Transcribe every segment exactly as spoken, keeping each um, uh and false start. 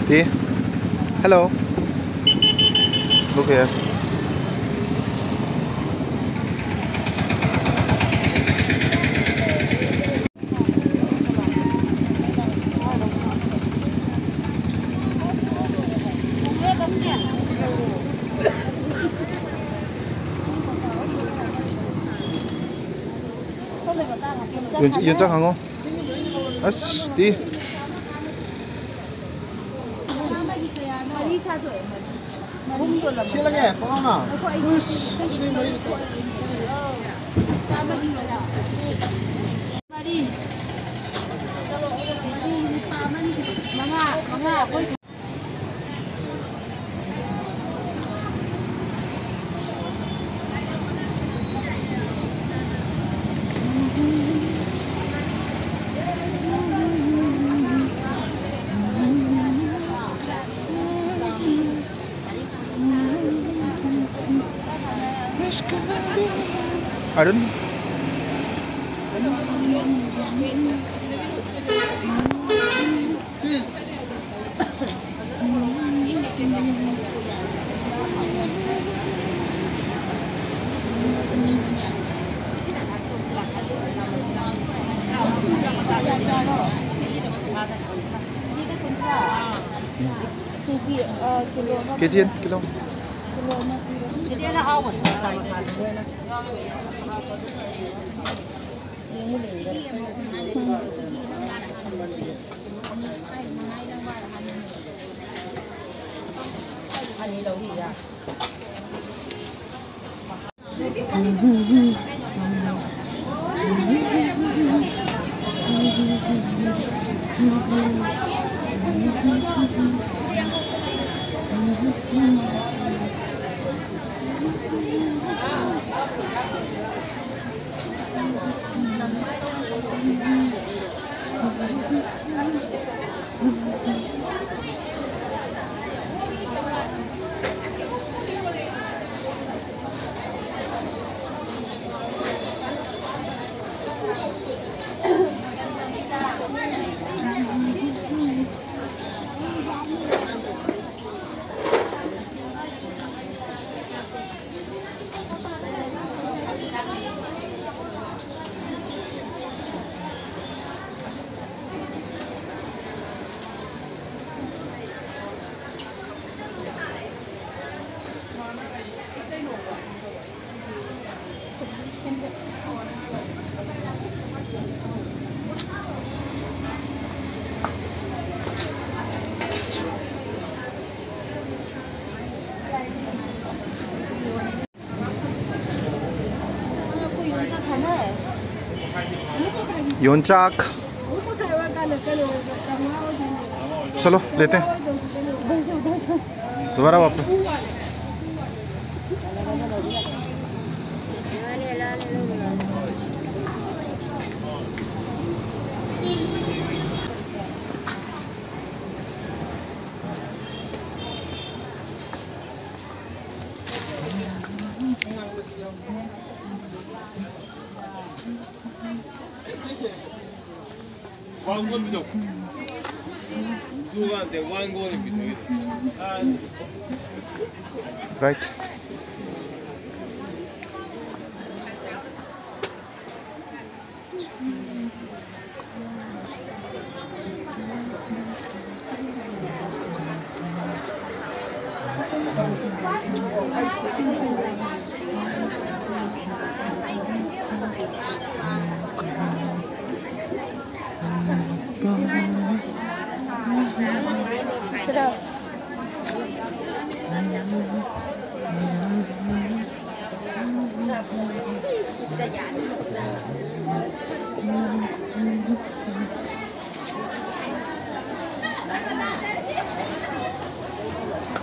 Hey, hello. Look here. ꯌꯦꯟ-, ꯌꯦꯟꯆꯥꯛ ꯍꯥꯡꯉꯣ꯫ ꯑꯁ, T. ꯁꯤꯜꯂꯒꯦ, ꯄꯥꯎꯅ꯫ ꯑꯁ꯫ ꯃꯔꯤ꯫ ꯃꯔꯤ, ꯅꯨꯄꯥ ꯑꯃꯅꯤ꯫ ꯃꯉꯥ, ꯃꯉꯥ ꯑꯩꯈꯣꯏ꯫ ꯑꯔꯨꯟ꯫ ꯀꯦ ꯖꯤ, ꯑ, ꯀꯤꯂꯣ ꯑꯃ꯫ ꯀꯦ ꯖꯤ ꯑꯅꯤ, ꯀꯤꯂꯣ꯫ ꯀꯤꯂꯣ ꯑꯃ ꯄꯤꯔꯣ꯫ ꯌꯣꯡꯆꯥꯛ꯫ चलो, लेते हैं। दोबारा वापस। Right.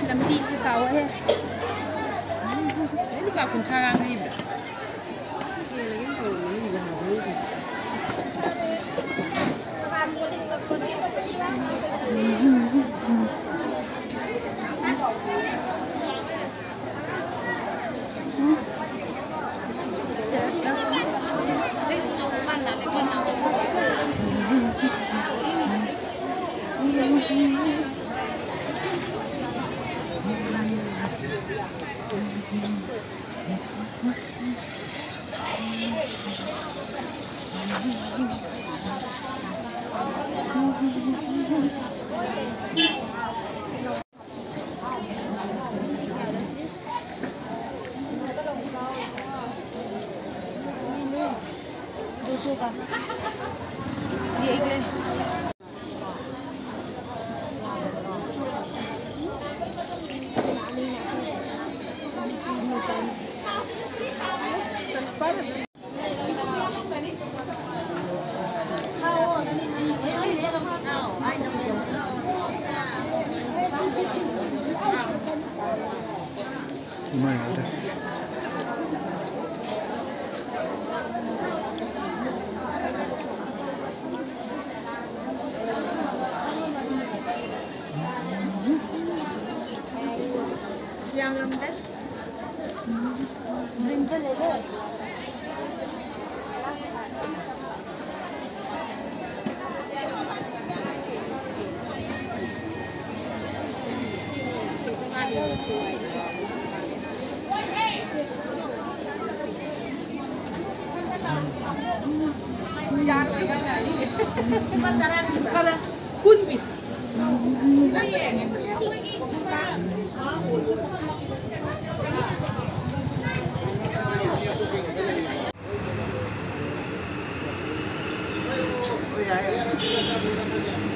ꯂꯝꯕꯤꯁꯨ ꯆꯥꯎꯋꯦꯍꯦ꯫ ꯂꯨꯄꯥ ꯀꯨꯟꯊ꯭ꯔꯥ ꯉꯥꯡꯅꯩꯕ꯫ ꯏꯃꯥ ꯌꯥꯗ꯭ꯔꯦ꯫ ꯌꯥꯝꯂꯝꯗꯦ꯫ ꯀꯨꯟ ꯄꯤ꯫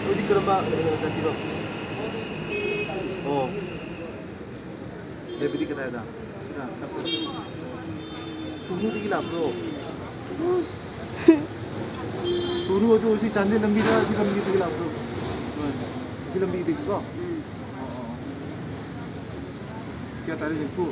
ꯅꯣꯏꯗꯤ ꯀꯔꯝꯕ, ꯑ, ꯖꯥꯇꯤꯅꯣ? ꯑꯣ꯫ ꯂꯩꯕꯗꯤ ꯀꯗꯥꯏꯗ? ꯁꯤꯗ, ꯅꯛꯄꯗ꯫ ꯁꯨꯔꯨꯗꯒꯤ ꯂꯥꯛꯄ꯭ꯔꯣ? ꯎꯁ꯫ ꯁꯨꯔꯨ ꯑꯗꯨ ꯁꯤ ꯆꯥꯟꯗꯦꯜ ꯂꯝꯕꯤꯗ, ꯁꯤ ꯂꯝꯕꯤꯗꯒꯤ ꯂꯥꯛꯄ꯭ꯔꯣ? ꯍꯣꯏ꯫ ꯁꯤ ꯂꯝꯕꯤꯗꯒꯤꯀꯣ? ꯎꯝ꯫ ꯑꯣ, ꯑꯣ, ꯑꯣ꯫ ꯀꯌꯥ ꯇꯥꯔꯦ ꯍꯧꯖꯤꯛꯄꯨ?